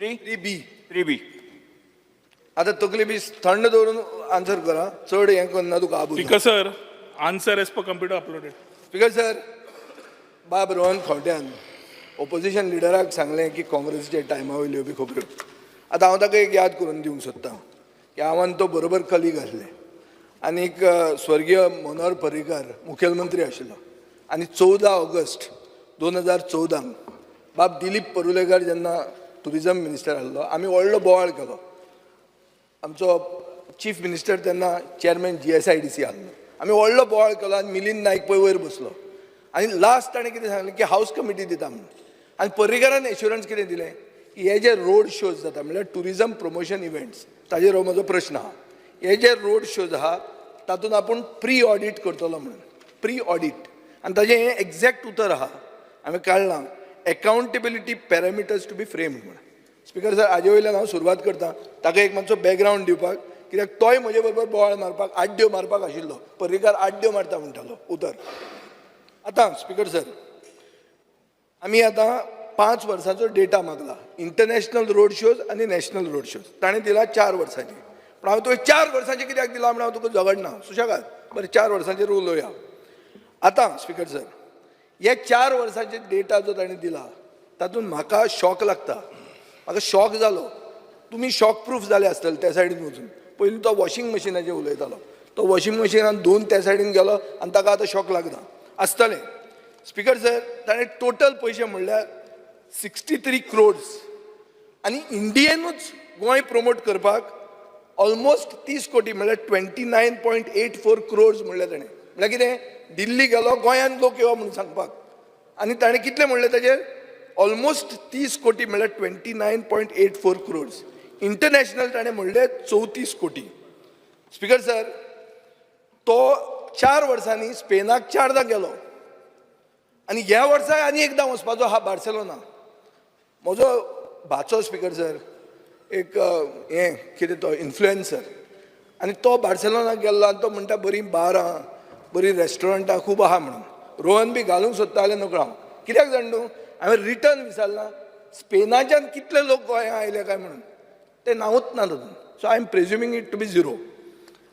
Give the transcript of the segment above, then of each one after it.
Three Three B. Three B. आतां तकली बी थंड दवरून आन्सर कर आं. चड हें करना तुका आबूज. Speaker sir, answer as per computer uploaded. Speaker sir, बाब रोहन खंवट्यान ओपोजिशन लिडराक सांगलें की काँग्रेसीच्या टायमा वयल्यो बी खबऱ्यो. आतां हांव ताका एक याद करून दिवंक सोदतां की हांव आनी तो बरोबर कलीग आसले आनीक स्वर्गीय मनोहर पर्रीकार मुखेलमंत्री आशिल्लो आनी 14 ऑगस्ट 2014क बाब दिलीप परुलेकर जेन्ना टुरिजम मिनिस्टर आसलो, आमी व्हडलो बोवाळ केलो. आमचो चीफ मिनिस्टर तेन्ना चेअरमॅन जीएसआयडीसी आसलो. आमी व्हडलो बोवाळ केलो आनी मिलिंद नायक पळय वयर बसलो आनी लास्ट ताणें कितें सांगलें की हावस कमिटी दिता म्हणून. आनी पर्रीकारान एश्युरन्स कितें दिलें की हे जे रोड शोज जाता, म्हणल्यार टुरिजम प्रमोशन इव्हेंट्स, ताजेर हो म्हजो प्रश्न आहा, हे जे रोड शोज आहा तातूंत आपूण प्री ऑडीट करतलो म्हणून. प्री ऑडीट आनी ताजें हें एग्जॅक्ट उतर आहा, हांवें काडलां, "accountability parameters to be framed" म्हणून. स्पिकर सर, हाजे वयल्यान हांव सुरवात करता ताका एक मातसो बॅकग्रावंड दिवपाक, कित्याक तोय म्हजे बरोबर बोवाळ मारपाक, आड्ड्यो मारपाक आशिल्लो. पर्रीकार आड्ड्यो मारता म्हणटालो उतर. आतां स्पिकर सर, आमी आतां 5 वर्सांचो डेटा मागला, इंटरनॅशनल रोड शोज आनी नॅशनल रोड शोज. ताणें दिला 4 वर्सांची. पूण हांव तुवें 4 वर्सांचे कित्याक दिला म्हण हांव तुका झगडना. सुशेगाद, बरें, 4 वर्सांचेर उलोवया. आतां स्पिकर सर, हे 4 वर्सांचे डेटा जो ताणें दिला तातूंत म्हाका शॉक लागता. म्हाका शॉक जालो. तुमी शॉक प्रूफ जाले आसतले त्या सायडीन वचून. पयलीं तो वॉशिंग मशिनाचेर उलयतालो, तो वॉशिंग मशिनान धुवन त्या सायडीन गेलो आनी ताका आतां शॉक लागना आसतलें. स्पिकर सर, ताणें टोटल पयशे म्हणल्यार 63 क्रोड्स आनी इंडियेनूच गोंय प्रमोट करपाक ऑलमोस्ट 30 कोटी, म्हणल्यार 29.84 crores म्हणलें ताणें. म्हणल्यार कितें, दिल्ली गेलो गोंयांत लोक येवप म्हणून सांगपाक आनी ताणें कितलें म्हणलें ताजेर? ऑलमोस्ट 30 कोटी, म्हणल्यार 29.84 crores. International ताणें म्हणलें 34 कोटी. स्पिकर सर, तो 4 वर्सांनी स्पेनाक चारदां गेलो आनी ह्या वर्सा आनी एकदां वचपाचो आहा बार्सेलोना. म्हजो भाचो, स्पिकर सर, एक हें कितें तो इन्फ्लुएन्सर आनी तो बार्सेलोनाक गेल्लो आनी तो म्हणटा बरीं बारां, बरीं रेस्टॉरंटां खूब आहा म्हणून. रोहन बी घालूंक सोदता जाल्यार नकळो हांव. कित्याक जाण न्हू, हांवें रिटर्न विचारलां स्पेनाच्यान कितले लोक गोंया आयले काय म्हणून, ते नांवूच ना तातूंत. So I am presuming it to be zero.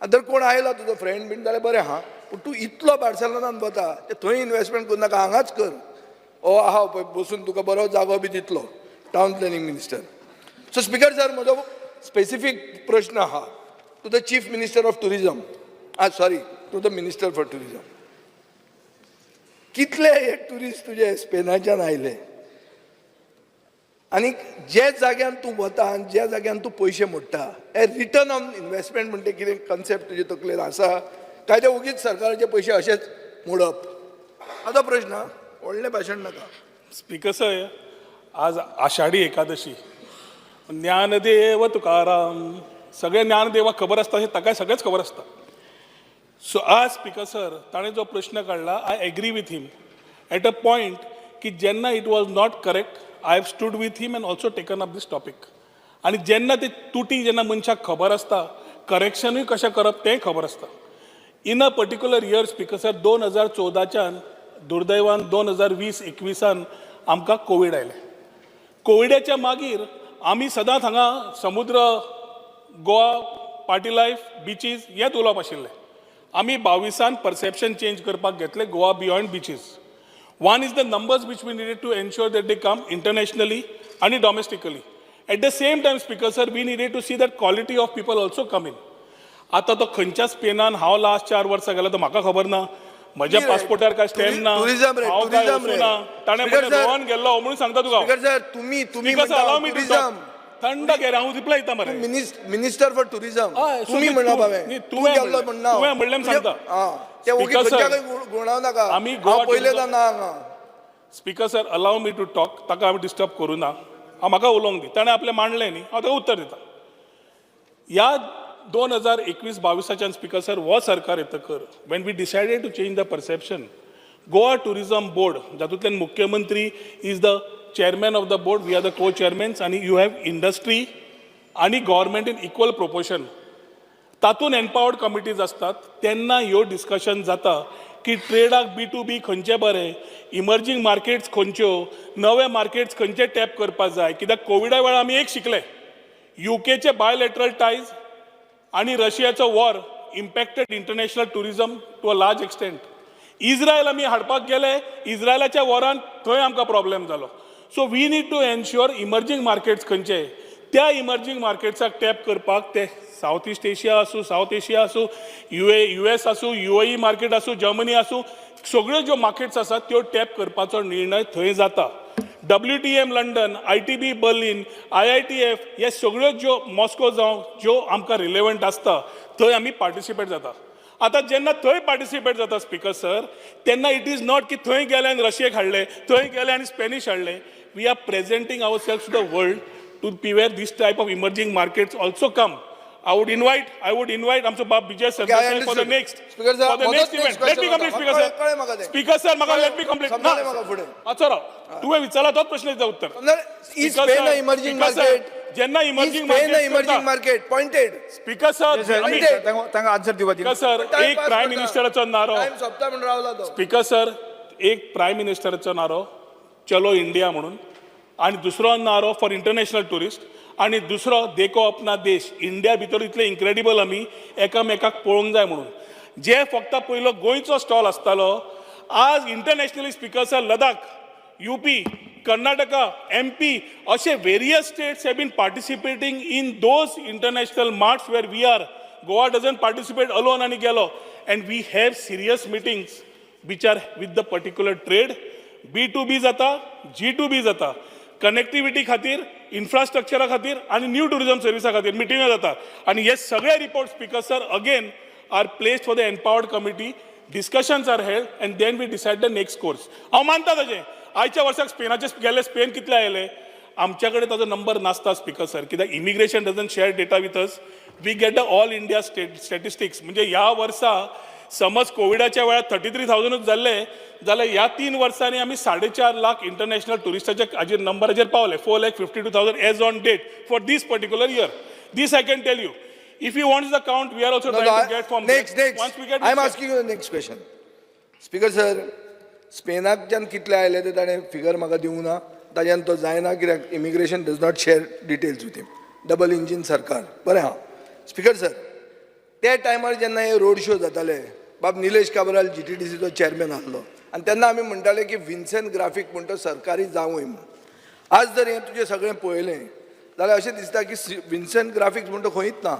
आनी जर कोण आयला तुजो फ्रेंड बीन जाल्यार बरें आहा, पूण तूं इतलो बार्सेलोनान वता ते थंय इन्वेस्टमेंट करूं नाका, हांगाच कर. हो आहा पळय बसून, तुका बरो जागो बी दितलो town planning minister. So speaker sir, म्हजो स्पेसिफीक प्रश्न आहा to the Chief Minister of Tourism, ah, sorry, to the Minister for Tourism. कितले हे ट्युरिस्ट तुजे स्पेनाच्यान आयले आनी जे जाग्यान तूं वता आनी ज्या जाग्यान तूं पयशे मोडटा, हे रिटर्न ऑन इन्वेस्टमेंट म्हणटे कितें कन्सेप्ट तुजे तकलेन आसा काय ते ओगीच सरकाराचे पयशे अशेच मोडप? आतां प्रश्न आं, व्हडलें भाशण नाका. स्पीकर सर, आज आषाढी एकादशी. ज्ञानदेव तुकाराम, सगळे ज्ञानदेवाक खबर आसता, हे ताकाय सगळेच खबर आसता. सो आज स्पीकर सर, ताणें जो प्रश्न काडला, I agree with him at a point की जेन्ना it was not correct, I have stood with him and also taken up this topic. आनी जेन्ना ते तुटी जेन्ना मनशाक खबर आसता, करेक्शनूय कशें करप तेंय खबर आसता. In a particular year, Speaker sir, 2014च्यान दुर्दैवान 2020-21सान आमकां कोवीड आयलें. कोविडाच्या मागीर आमी सदांच हांगा समुद्र, गोवा, पार्टी लायफ, बिचीस हेच उलोवप आशिल्लें. आमी 22आन परसेप्शन चेंज करपाक घेतलें, Goa beyond beaches. One is the numbers which we needed to ensure that they come internationally and domestically. At the same time, Speaker sir, we needed to see that quality of people also come in. आता तो खंयच्या स्पेनान हांव last 4 वर्सां गेलो तो म्हाका खबर ना. म्हज्या पासपोर्टार काय स्टॅम्प ना. टुरिझम रे, हांव काय टुरिझम रे. वचूं ना. ताणें स्पीकर म्हणलें सर, रोहन गेल्लो म्हणून सांगता तुका हांव. स्पीकर सर, तुम्ही तुम्ही Speaker sir, allow me to tourism talk. थंड घे रे, हांव रिप्लाय दिता मरे. मिनिस्टर फॉर टुरिझम, हय, so तुम्ही न्ही, म्हणला तूं- हांवें न्ही, तूं तुवें गेल्लो म्हणलें. म्हणना. तुवें म्हणलें म्हूण सांगता. आं, ते ओगी Speaker sir, खंयच्या गुणाव नाका. आमी गोवा हांव पयलें tourism- ना हांगा. Speaker sir, allow me to talk. ताका हांवें डिस्टर्ब करूं ना. हांव म्हाका उलोवंक दी. ताणें आपलें मांडलें न्ही, हांव ताका उत्तर दिता. ह्या 2021-22च्यान, स्पीकर सर, हो सरकार येतकर, when we decided to change the perception, Goa Tourism Board, जातूंतल्यान मुख्यमंत्री is the chairman of the board, we are the co chairmans आनी you have industry आनी गव्हर्मेंट इन इक्वल प्रोपोर्शन, तातूंत एम्पावर्ड कमिटीज आसतात. तेन्ना ह्यो discussion जाता. की ट्रेडाक बी to be खंयचे बरे, इमर्जींग मार्केट्स खंयच्यो, नवे मार्केट्स खंयचे टॅप करपाक जाय. कित्याक कोविडा वेळार आमी एक शिकले, युकेचे बायलॅटरल टायज आनी रशियाचो war impacted international tourism to a large extent. Israel आमी हाडपाक गेले, इस्रायलाच्या वॉरान थंय आमकां प्रॉब्लेम जालो. So we need to ensure emerging markets खंयचे, त्या इमर्जींग मार्केट्साक टॅप करपाक, ते सावथ इस्ट एशिया आसूं, सावथ एशिया आसूं, यू एस आसूं, युएई मार्केट आसूं, जर्मनी आसूं, सगळ्यो ज्यो मार्केट्स आसात त्यो टॅप करपाचो निर्णय थंय जाता. WTM London, ITB Berlin, IITF, हे सगळ्यो ज्यो मॉस्को जावं, ज्यो आमकां रिलेवंट आसता थंय आमी पार्टिसिपेट जाता. आतां जेन्ना थंय पार्टिसिपेट जाता स्पिकर सर, तेन्ना it is not की थंय गेले आनी रशियेक हाडले, थंय गेले आनी स्पॅनिश हाडले. We are presenting ourself to the world to be where this type of emerging markets also come. I would invite आमचो बाब Vijay Sardesai for the next Speaker sir, for the म्हजोच next next event. Let me question complete, होता. Speaker कळ्ळें म्हाका sir. तें. Speaker sir, म्हाका let me complete. समजालें म्हाका फुडें. मातसो राव. तुवें विचारला तोच प्रश्नाचें उत्तर. Is Spain emerging market? जेन्ना emerging Spain emerging market pointed? Speaker sir, तांकां आन्सर दिवपा. स्पिकर सर, एक प्रायम मिनिस्टराचो नारो. टायम सोंपता म्हणून रावला तो. स्पिकर सर, एक प्रायम मिनिस्टराचो नारो चलो इंडिया म्हणून आनी दुसरो नारो फॉर इंटरनॅशनल ट्युरिस्ट आनी दुसरो देखो अपना देश. इंडिया भितर इतले इनक्रेडिबल आमी एकामेकाक पळोवंक जाय म्हणून जे फक्त पयलो गोंयचो स्टॉल आसतालो, आज internationally, speaker sir, Ladakh, UP, Karnataka, MP असे various states have been participating in those international marts where we are. Goa doesn't participate alone आनी गेलो. And we have serious meetings which are with the particular trade, B to B जाता, जी to be जाता, connectivity खातीर, इन्फ्रास्ट्रक्चरा खातीर आनी new tourism सर्विसा खातीर मिटिंगो जाता. आनी हे सगळे report, speaker sir, again are placed for the empowered committee, discussions are held and then we decide the next course. हांव मानता ताजें, आयच्या वर्साक स्पेनाचे गेले, स्पेन कितले आयले, आमच्या कडेन ताजो नंबर नासता स्पिकर सर, कित्याक immigration doesn't share data with us. We get the all India state statistics. म्हणजे ह्या वर्सा समज कोविडाच्या वेळार 33,000ूच जाल्ले जाल्यार ह्या 3 वर्सांनी आमी 4.5 लाख इंटरनॅशनल ट्युरिस्टाच्या हाजेर नंबराचेर पावले, 4,52,000 as on date for this particular year. This I can tell you. If you want the count, we are also No, trying no, to get from next, next. Once we get. I am asking you the next question. Speaker sir, स्पेनाकच्यान कितले आयले ते ताणें figure म्हाका दिवंक ना. ताज्यान तो जायना कित्याक immigration does not share details with him. Double engine सरकार बरें आहा. स्पिकर सर, त्या टायमार जेन्ना हे रोड शो जाताले, बाब निलेश काब्राल जीटीडीसीचो चॅरमॅन आसलो आनी तेन्ना आमी म्हणटाले की विन्सन ग्राफीक म्हण तो सरकारी जावूय म्हूण. आज जर हें तुजें सगळें पळयलें जाल्यार अशें दिसता की विन्सन ग्राफिक्स म्हण तो खंयच ना.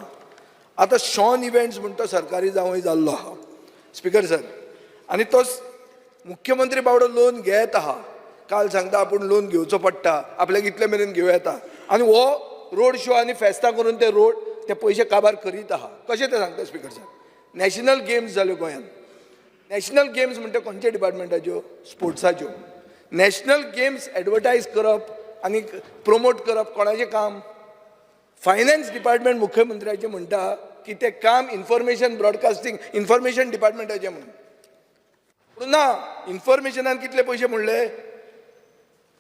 आतां शॉन इव्हेंट्स म्हण तो सरकारी जावूय जाल्लो आहा स्पिकर सर. आनी तो मुख्यमंत्री बावडो लोन घेत आहा. काल सांगता आपूण लोन घेवचो पडटा आपल्याक, इतले मेरेन घेवं येता. आनी हो रोड शो आनी फेस्तां करून ते रोड ते पयशे काबार करीत आहा. कशें तें सांगता स्पिकर सर. नॅशनल गेम्स जाल्यो गोंयांत. नॅशनल गेम्स म्हणटा खंयच्या डिपार्टमेंटाच्यो? स्पोर्ट्साच्यो. नॅशनल गेम्स एडवर्टायज करप आनी प्रमोट करप कोणाचें काम? Finance department. मुख्यमंत्र्याचें म्हणटा की तें काम इन्फॉर्मेशन ब्रॉडकास्टींग इन्फॉर्मेशन डिपार्टमेंटाचें म्हणून. पूण ना, इन्फॉर्मेशनान कितले पयशे म्हणले?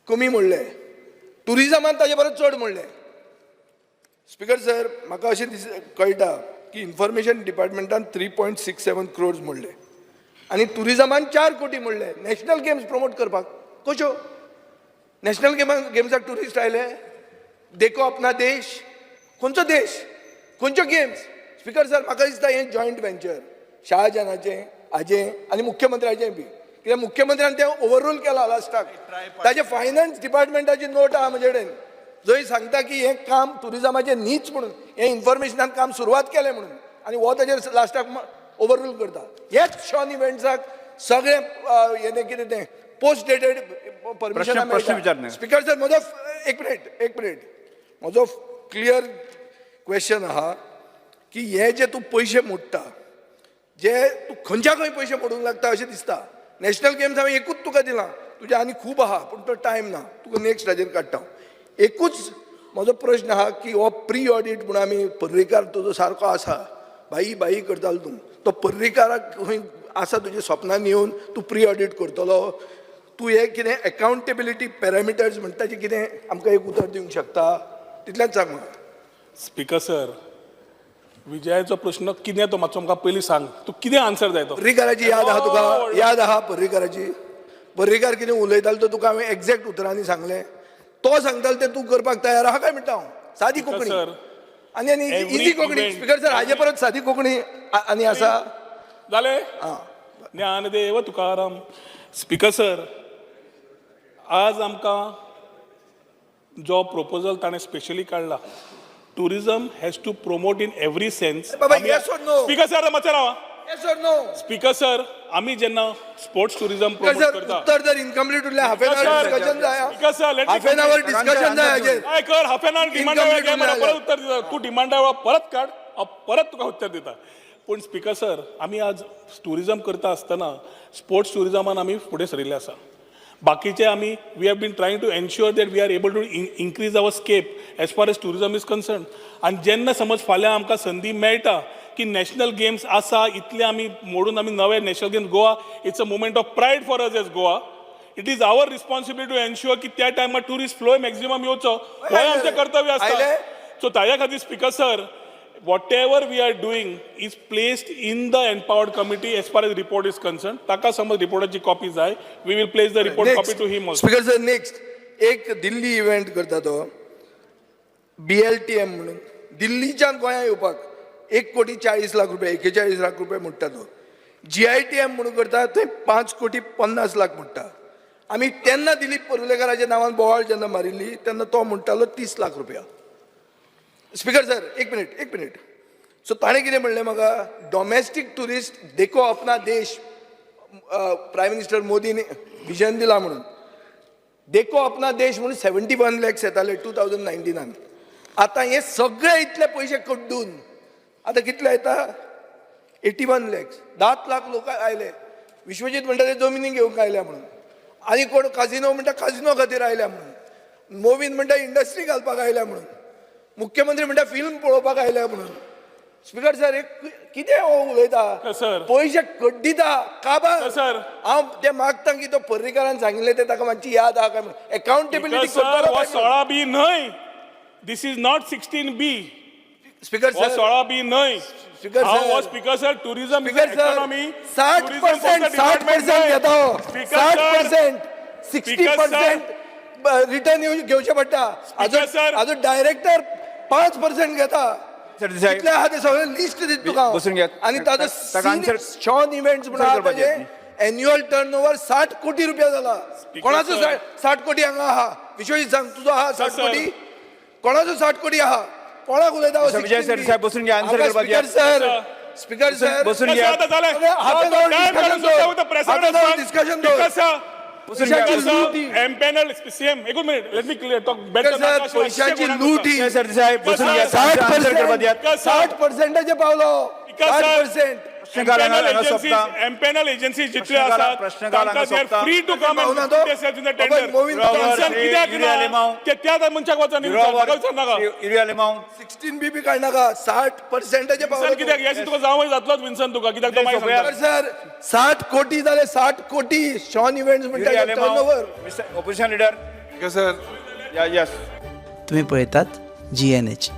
कमी म्हणले. टुरिजमान ताजे परस चड म्हणले. स्पिकर सर, म्हाका अशें दीस कळटा की इन्फॉर्मेशन डिपार्टमेंटान 3.67 crores म्हणले आनी टुरिजमान 4 कोटी म्हणले नॅशनल गेम्स प्रमोट करपाक. कश्यो नॅशनल गेम्साक ट्युरिस्ट आयले? देखो अपना देश, खंयचो देश, खंयच्यो गेम्स? स्पिकर सर, म्हाका दिसता हें जॉयंट वेंचर शाहजहानाचें हाजें आनी मुख्यमंत्र्याचें बी, कित्याक मुख्यमंत्र्यान तें ओवररूल केलां लास्टाक. ताजें फायनान्स डिपार्टमेंटाची नोट आहा म्हजे कडेन, जंय सांगता की हें काम टुरिजमाचें न्हीच म्हणून, हें इन्फॉर्मेशनान काम सुरवात केलें म्हणून. आनी हो ताजेर लास्टाक ओवररूल करता. ह्याच शॉन इव्हेंट्साक सगळें हें कितें तें पोस्ट डेटेड परमिशन. प्रश्न विचार न्ही. स्पिकर सर, म्हजो एक मिनिट, एक मिनिट. म्हजो क्लियर क्वेश्चन आहा की हे जे तूं पयशे मोडटा, जे तूं खंयच्या खंय पयशे मोडूंक लागता अशें दिसता. नॅशनल गेम्स हांवें एकूच तुका दिलां, तुजें आनी खूब आहा पूण तो टायम ना. तुका नेक्स्ट हाजेर काडटा हांव. एकूच म्हजो प्रश्न आहा की हो प्री ऑडीट म्हूण आमी पर्रीकार तुजो सारको आसा, भाई भाई करतालो तूं, तो पर्रीकाराक खंय आसा तुज्या सपनान येवन तूं प्री ऑडीट करतलो? तूं हें कितें एकाउंटेबिलिटी पॅरामिटर्स म्हणटा ताचें कितें आमकां एक उतर दिवंक शकता? तितलेंच सांग म्हाका. Speaker sir, विजयाचो प्रश्न कितें तो मातसो म्हाका पयलीं सांग, तूं कितें आन्सर जाय तो. पर्रीकाराची याद आहा तुका? याद आहा पर्रीकाराची? पर्रीकार कितें उलयतालो तो तुका हांवें एग्जॅक्ट उतरांनी सांगलें. तो सांगतालो तें तूं करपाक तयार आहा काय म्हणटा हांव. सादी कोंकणी सर, आनी आनी every easy Konkani. event- speaker sir, हाजे परत सादी कोंकणी आनी आसा. जालें. ज्ञानदेव तुकाराम. स्पीकर सर, आज आमकां जो प्रपोजल ताणें स्पेशली काडला, tourism has to promote in every sense. बाबा, yes or no? Speaker sir, मातशें रावा. Yes or no? Speaker sir, आमी जेन्ना sports tourism speaker promote sir, करता, उत्तर जर इनकम्प्लीट उरलें, हाफ एन our discussion जाय. Speaker sir, let me half an hour discussion जाय हाजेर. काय कर, हाफ एन our डिमांडा वेळार घे Incomplete मला परत उत्तर दिता. तूं डिमांडा वेळार परत काड, हांव परत तुका उत्तर दिता. पूण स्पीकर सर, आमी आज टुरिझम करता आसतना स्पोर्ट्स टुरिझमान आमी फुडें सरिल्ले आसा. बाकीचे आमी we have been trying to ensure that we are able to increase our scope as far as tourism is concern. आनी जेन्ना समज फाल्यां आमकां संदी मेळटा की नॅशनल गेम्स आसा, इतले आमी मोडून आमी नवे national games Goa, it's a moment of pride for us as Goa. It is our responsibility to ensure की त्या टायमार टुरिस्ट फ्लो मॅक्झिमम येवचो, हो आमचें कर्तव्य आसता. आयले? सो ताज्या खातीर speaker sir, whatever we are doing is placed in the empowered committee as far as report is concern. ताका समज रिपोर्टाची कॉपी जाय, we will place the report copy to him also. Speaker sir, next एक दिल्ली event करता तो BLTM म्हणून, दिल्लीच्यान गोंया येवपाक 1 कोटी 40 लाख रुपया, 41 लाख रुपये म्हणटा तो. GITM म्हणून करता, थंय 5 कोटी 50 लाख म्हणटा. आमी तेन्ना दिलीप परुलेकाराच्या नांवान बोवाळ जेन्ना मारिल्ली तेन्ना तो म्हणटालो 30 लाख रुपया. स्पीकर सर, एक मिनिट, एक मिनिट. सो ताणें कितें म्हणलें म्हाका, डोमेस्टीक टुरिस्ट देखो अपना देश, प्रायम मिनिस्टर मोदीन विजन दिला म्हणून, देखो अपना देश म्हणून 71 लॅक्स येताले 2019. आतां हे सगळे इतले पयशे कड्डून आतां कितले येता? 81 लॅक्स. 10 लाख लोक आयले. विश्वजीत म्हणटा ते जमिनी घेवंक आयल्या म्हणून, आनी कोण काजिनो म्हणटा काजिनो खातीर आयल्या म्हणून, मोवीन म्हणटा इंडस्ट्री घालपाक आयल्या म्हणून, मुख्यमंत्री म्हणटा फिल्म पळोवपाक आयल्या म्हणून. स्पीकर सर, हे कितें हो उलयता? सर. पयशे कड्डिता काबार. सर. हांव ते मागता की तो पर्रीकारान सांगिल्लें तें ताका मातशी याद आहा काय म्हणून. एकाउंटेबिलिटी. सर, हो 16B न्हय, this is not 16B. Speaker हो सर, 16B न्हय. स्पीकर हांव सर. हो speaker sir, tourism speaker sir, economy 60%, 60% घेता हो. 60%, 60% रिटर्न घेवचें पडटा. Speaker sir. आजून डायरेक्टर 5% घेता. सरदेसाई. कितले आहा ते सगळें लिस्ट दिता तुका हांव. बसून घेयात. आनी ताजो ताका answer- Sean इव्हेंट्स म्हणून आहा करपाक ताजें एन्युअल टर्न ओवर 60 कोटी रुपया जाला. कोणाचो सर. 60 कोटी हांगा आहा? विश्वजीत सांग, तुजो आहा 60 सर. कोटी? कोणाचो 60 कोटी आहा? कोणाक उलयता? विजय सरदेसाई, बसून घ्या, answer करपाक स्पीकर दियात. सर, स्पीकर सर, बसून घ्या. Half an hour discussion दवर. Half an hour discussion दवर. बसून घ्या. पैशाची लूट ही. एमपॅनल सीएम, एकूच minute, let me clear talk. Speaker sir, पैशाची लूट ही. विजय सरदेसाई, बसून घ्या. 60 आन्सर करपाक दियात. पर्सेंट, 60 पर्सेंटाचे पावलो. Speaker 60 sir. पर्सेंट. प्रश्नकाल हांगा हांगा सोंपता. एमपॅनल एजन्सी जितले प्रश्नकाल- आसात प्रश्नकाल हांगा तांकां they are सोंपता. Free to come पावना तो. बाबा, मोवीन टेंडर. श्री कित्याक युरी आलेमाव. ना ते त्या मनशाक वचून म्हाका विचारनाका. युरी आलेमाव. 16B बी काडनाका. 60 पर्सेंटाचे विन्सन पावलो. कित्याक येस तुका जावंय जातलोच विन्सन तुका कित्याक तो मागीर सोंपया. सांगता. सर, 60 कोटी जाले, 60 कोटी शॉन इव्हेंट्स युरी म्हणटा turn Alemao, over. Mister opposition leader. Sir. या, येस. तुम्ही पळयतात GNH.